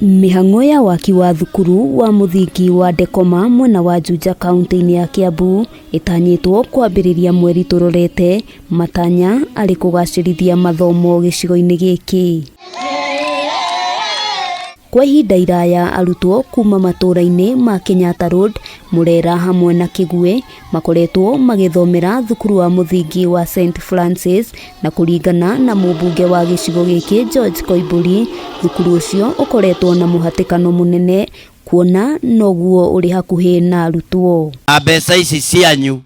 Mĩhang'o ya waki wa thukuru wa mũthingi wa Ndekoma mwena wa Juja kaunti-inĩ ya Kiambu ĩtanyĩtwo kwambĩrĩria mweri tũrorete, matanya arĩ kũgacĩrithia mathomo gĩcigo-inĩ gĩkĩ. Kwa ihinda iraya arutwo kuma matũũra-inĩ ma Kenyatta Road, Murera hamwe na Kĩguĩ makoretwo magĩthomera thukuru wa mũthingi wa St Francis na kũringana na mũmbunge wa gĩcigo gĩkĩ George Koimbũri, thukuru ũcio ũkoretwo na mũhatĩkano mũnene kuona noguo ũrĩ hakuhĩ na arutwo. Na mbeca ici cianyu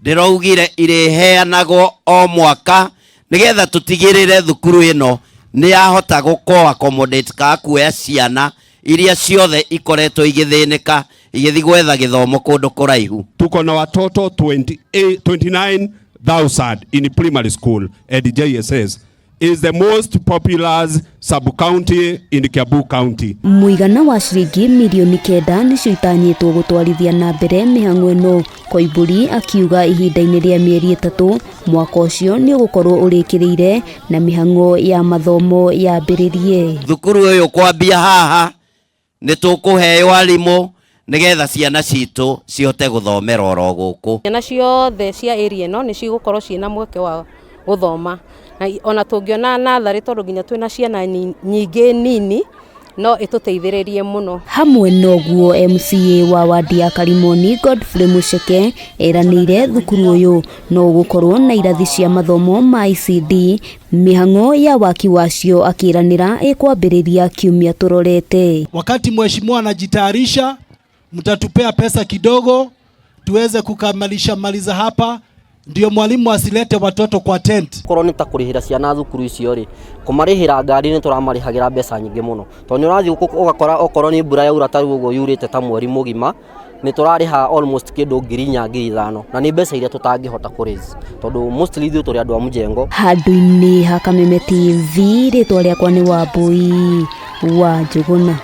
ndĩraugire irĩheanagwo o mwaka nĩgetha tũtigĩrĩre thukuru ĩno nĩ yahota gũko accommodate ka kuoya ciana iria ciothe ikoretwo igĩthĩnĩka igĩthiĩ gwetha gĩthomo kũndũ kũraihu. Tuko na watoto 28 29,000 in primary school at JSS is the most populous sub-county in Kiambu County. Mũigana wa ciringi mirioni kenda nĩcio itanyĩtwo gũtwarithia na mbere mĩhang'o ĩno. Koimbũri akiuga ihinda-inĩ rĩa mĩeri ĩtatũ mwaka ũcio nĩ ũgũkorwo ũrĩkĩrĩire na mĩhang'o ya mathomo yambĩrĩrie. Thukuru ũyũ kwambia haha nĩ tũkũheo arimũ nĩgetha ciana citũ cihote gũthomera oro gũkũ. Ciana ciothe cia area ĩno nĩ cigũkorwo ciĩna mweke wa gũthoma na ona tũngĩona natharĩ tondũ nginya twĩna ciana nyingĩ nini no ĩtũteithĩrĩrie mũno. Hamwe noguo MCA wa wadi ya Karimoni Godfrey Mucheke eranĩire thukuru ũyũ no ũgũkorwo na irathi cia mathomo ma ICD mĩhang'o ya waki wacio akĩranĩra ĩkwambĩrĩria kiumia tũrorete. Wakati mheshimiwa anajitayarisha, mtatupea pesa kidogo tuweze kukamilisha maliza hapa, ndio mwalimu asilete watoto kwa tent. Korwo nĩ ta kũrĩhĩra ciana thukuru icio rĩ, kũmarĩhĩra ngari nĩ tũramarĩhagĩra mbeca nyingĩ mũno, tondũ nĩ ũrathiĩ ũgakora okorwo nĩ mbura yaura ta rĩu ũguo yurĩte ta mweri mũgima, nĩ tũrarĩha almost kĩndũ 4,000 5,000, na nĩ mbeca iria tũtangĩhota kũ raise tondũ mostly ithuĩ tũrĩ andũ a mjengo. Handũ-inĩ ha Kameme TV, rĩtwa rĩakwa nĩ Wambui wa Njũgũna.